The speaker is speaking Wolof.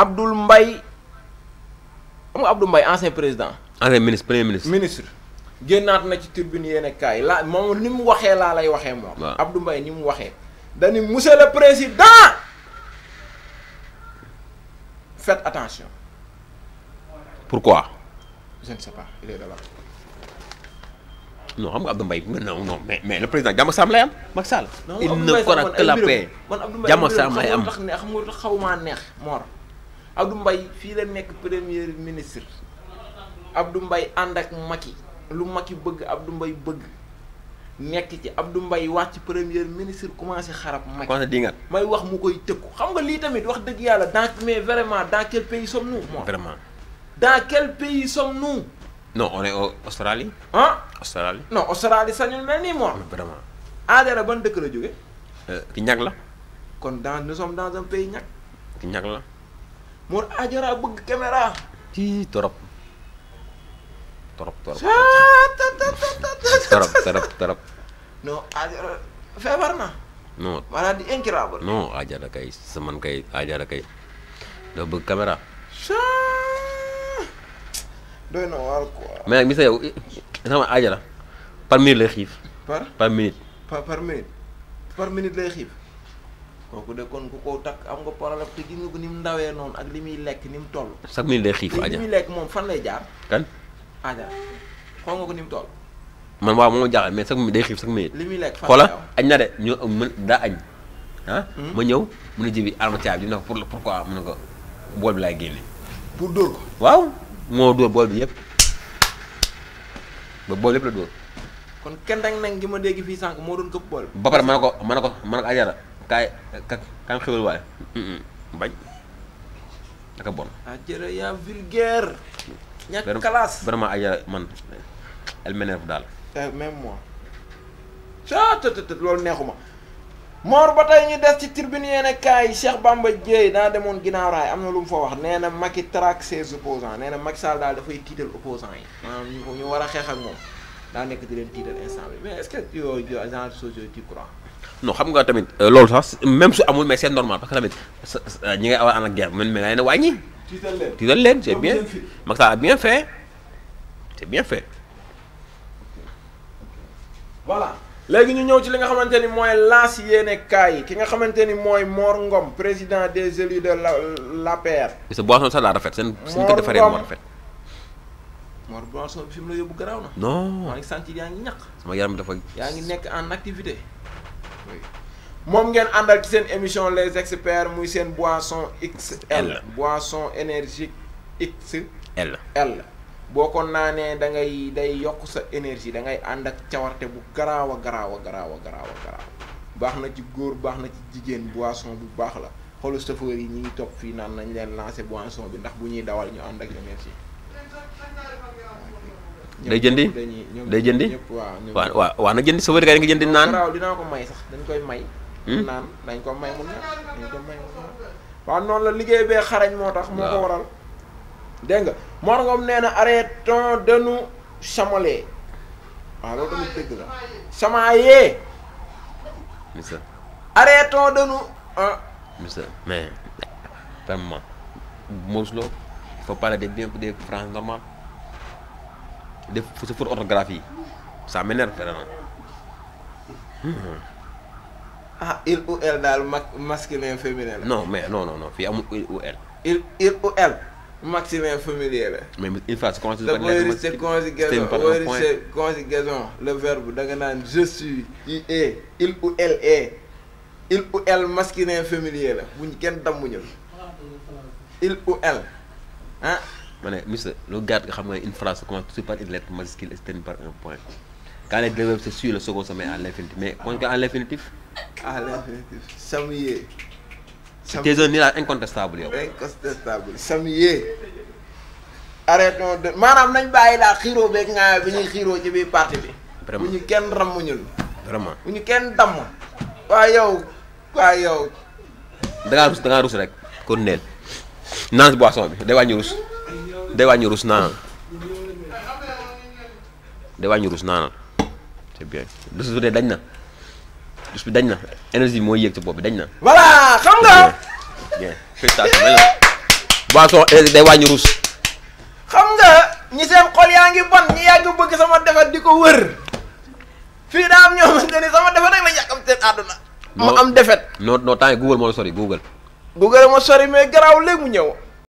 Abdoul Mbaye xam nga Abdoul Mbaye ancien président. ancien ministre premier ministre. ministre génnaat na ci tribune yéen kaay la moom ni mu waxee laa lay waxee moom. waaw Abdoul Mbaye ni mu waxee. dañu monsieur le président faites attention. pourquoi. je ne sais pas il est là. non xam nga Abdou Mbaye non mais le président jàmm ak salaam lay am Macky Sall. non il ne fera que la paix. jàmm ak salaam lay am xam nga tax xaw maa neex Mor. Abdou Mbaye fii la nekk premier ministre Abdou Mbaye ànd ak Macky lu Macky bëgg Abdou Mbaye bëgg nekk ci Abdou Mbaye wàcc premier ministre commencé xarab Macky. commencé dingat may wax mu koy tëkku xam nga lii tamit wax dëgg yàlla mais vraiment dans quel pays sommes-nous Mor. vraiment. dans quel pays sommes-nous. non on est au Australie. ah Australie. non Australie sañul mel nii Mor. vraiment. Adara ban dëkk la jóge ki ñag la. kon nous sommes dans un pays ñag. ki ñag la. Mor Adara bëgg caméra. ci torop. torop. non Adara feebar na. non maladie incurable. non Adara kay sa man kay Adara kay doo bëgg caméra. doy na waar quoi. mais nag misa yow sama Adara par minute lay xiif. par minute. par minute lay xiif. kooku de kon ku ko takk am nga problème te gis nga ko ni mu ndawee noonu ak li muy lekk ni mu toll. chaque minute lay xiif Adara li muy lekk moom fan lay jaar. kan. Adara xool nga ko ni mu toll. man waaw moo jaaxal mais chaque minute day xiif chaque minute. li muy lekk fan xoola lay aw. añ na de ñu mën daa añ. ah ma ñëw mu ne jibi alma caabi di ne ko pourquoi mu ne ko bool bi laay génne. pour dóor ko. waaw moo dóor bool bi yëpp ba bool yëpp la dóor. kon kenn dang nag gi ma dégg fii sànq moo doon këpp bool. ba pare ma ne ko Adara kaay kaay xewal waaye bañ naka bon. Adara yaa vulgaire. ñàkk classe vraiment Adara man elle m'énerve daal. même moi. loolu neexuma. Mor ba tey ñu des ci tribune yéene kaay Cheikh Bamba Dièye daa demoon ginnaaw raay am na lu mu fa wax nee na Macky traque ses opposants nee na Macky Sall daal dafay tiital opposants yi maanaam ñu war a xeex ak moom daa nekk di leen tiital instant bi mais est-ce que yooyu genre chose yooyu tu crois. non xam nga tamit loolu sax même su amul mais c'est normal parce que tamit ñi ngay awa an ak guerre man mais nga ne wàññi. tiital leen c'est bien Macky Sall a bien fait c'est bien fait. voilà léegi ñu ñëw ci li nga xamante ni mooy laas yéene kaay ki nga xamante ni mooy Mor Ngom président des élus de l'APR. sa boisson sax daa rafet seen ko defaree moo rafet. Mor boisson bi fi mu la yóbbu garaaw na. non maa ngi sentir yaa ngi ñaq. sama yaram dafa. yaa ngi nekk en activité. moom ngeen àndal ci seen émission les experts muy seen boisson XL. boisson énergique XL. boo ko naanee da ngay day yokk sa énergie da ngay ànd ak cawarte bu garaaw a garaaw baax na ci góor baax na ci jigéen boisson bu baax la xoolu chauffeur yi ñi ngi topp fii naan nañ leen lancer boisson bi ndax bu ñuy dawal ñu ànd ak énergie. day jëndi day jëndi ñëpp waaw na jëndi chauffeur kay nga jëndi naan. garaaw dinaa ko may sax dañ koy may. naan dañ ko may mu naan waaw noonu la liggéey bee xarañ moo tax. moo ko waral. dégg nga Mor Ngom nee na arrêtons de nous chamailler waaw loolu tamit dëgg la chamailler. monsieur. arrêtons de nous monsieur mais vraiment mosuloo il faut parler des phrases normales des fautes orthographique ça m'énerve vraiment. il ou elle daal masculin féminin la. non mais non fii amul il ou elle. il ou elle. maximum familier la. mais une phrase commence par conjugaison le verbe da nga naan je suis il est il ou elle est il ou elle masculin familier la buñ kenn dammuñu il ou elle ah. ma ne monsieur le gars nga xam nga une phrase commence toujours par une lettre majuscule et se termine par un point quand les deux verbes se suivent le second se met à l'infinitif mais quand à l'infinitif. à l'infinitif chamailler. c'est un nulard incontestable yow. incontestable chamailler. arrêtons de maanaam nañ bàyyi daal xiiroo beeg ngaa bi ñuy xiiroo ci biir parti bi. vraiment bu ñu kenn ramm ñun. vraiment bu ñu kenn damm. waaye yow. da ngaa rus rek kon neel naan boisson bi day wàññi rus naanal c'est bien dus bi dañ na énergie bi mooy yéeg ci bopp bi dañ na. voilà xam nga. bien félicitation boisson énergie day wàññi ruus. xam nga ñi seen xol yaa ngi bon ñi yàgg bëgg sama defet di ko wër fii daa am ñoo xamante ni sama defet rek la yàqam seen àdduna. mu am defet. non temps yi Google moo la sori Google. Google ma sori mais garaaw léegi mu ñëw.